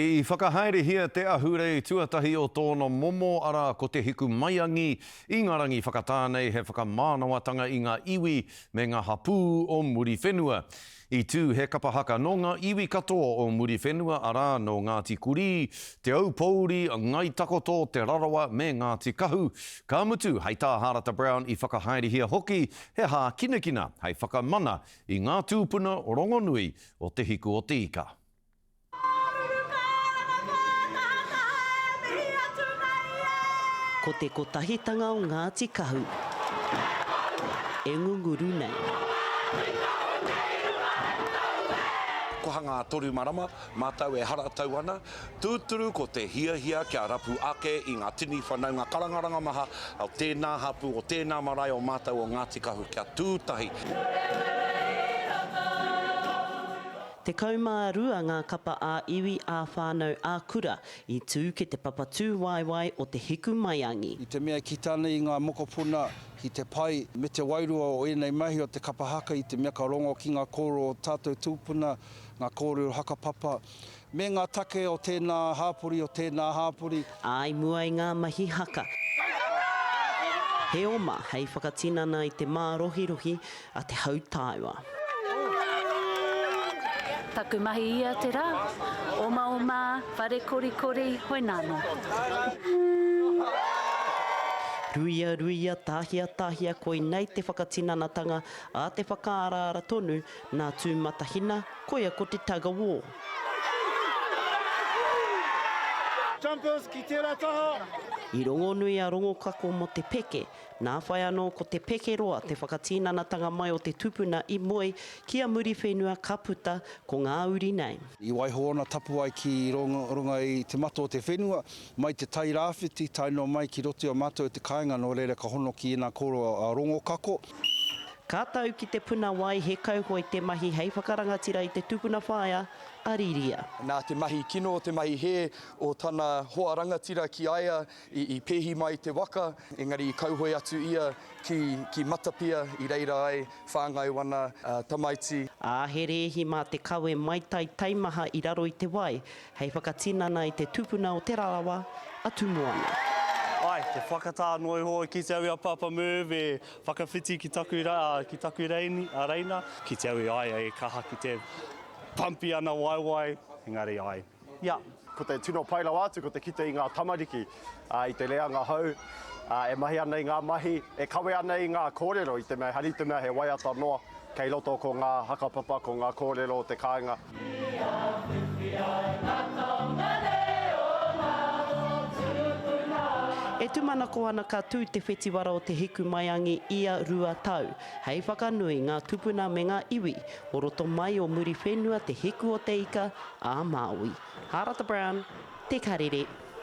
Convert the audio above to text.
I whakahaerehia te ahurei tuatahi o tōna momo, arā, ko Te Hikumaiangi, i ngā rangi whakatā nei he whakamānawatanga i ngā iwi me ngā hapū o Muriwhenua. I tū he kapa haka nō ngā iwi katoa o Muriwhenua, arā, nō Ngāti Kurī, Te Aupōuri, Ngai Takoto, Te Rarawa me Ngāti Kahu. Ka mutu, hei tā Hārata Brown i whakahaerehia hoki he hākinakina hei whakamana i ngā tūpuna rongonui o Te Hiku o Te Ika. Ko te kotahitanga o Ngāti Kahu e ngunguru nei. Kua hanga a Torumarama, mātou e haratau ana, tūturu ko te hiahia kia rapu ake i ngā tini whanaunga karangaranga maha o tēnā hapū, o tēnā marae o mātou o Ngāti Kahu kia tū tahi. 12 ngā kapa ā-iwi, ā-whānau, ā-kura i tū ki te papa tūwaewae o Te Hikumaiangi. I te mea e kite ana i ngā mokopuna ki te pai me te wairua o ēnei mahi o te kapa haka i te mea ka rongo ki ngā kōrero o tātou tūpuna, ngā kōrero hakapapa, me ngā take o tēnā hāpori, o tēnā hāpori. Ā, i mua i ngā mahi haka, he oma hei whakatinana i te mārohirohi a te hautāewa. Taku mahi ia te ra, omaoma, whare korikori, hoināno. Ruia, ruia, tahia, tahia, koinei te whakatinanatanga a te whakaaraara tonu nā Tūmatahina, koia ko te tug of war. Jumpers ki tērā taha. I rongonui a Rongokako mō te peke, Nā whai anō ko te pekeroa te whakatinanatanga mai o te tupuna i moe ki a Muriwhenua ka puta ko ngā uri nei. I waiho ōna tapuwae ki runga i te mata o te whenua, mai te tai rāwhiti tae noa mai ki roto i a mātou i te kāinga, nō reira ka hono ki ēnā kōrero a Rongokako. Ka tau ki te puna wai he kauhoe te mahi hei whakarangatira i te tupuna whaea a Riria. Nā te mahi kino, te mahi hē o tana hoa rangatira ki a ia I pēhi mai te waka, engari i kauhoe atu ia ki, ki Matapia, i reira ai whāngai wana tamaiti. Ā, he rēhi mā te kawe maitai taimaha i raro i te wai, hei whakatinana i te tupuna o Te Rarawa, a Tūmoana. Ae, te whakatā noa iho i kite au i a Papa Merv e whakawhiti ki taku, ki taku reini, a Reina. Kite au i a ia e kaha ki te pump i ana waewae, engari ae. Ia. Ko te tino pai rawa atu ko te kite i ngā tamariki i te reanga hou e mahi ana i ngā mahi, e kawe ana i ngā kōrero i te mea, ehara i te mea he waiata noa, kei roto ko ngā hakapapa, ko ngā kōrero o te kāinga. E tūmanako ana ka tū te whetiwara o Te Hikumaiangi ia rua tau, hei whakanui ngā tupuna me ngā iwi o roto mai o Muriwhenua Te Hiku o te Ika a Māui. Hārata Brown, Te Karere.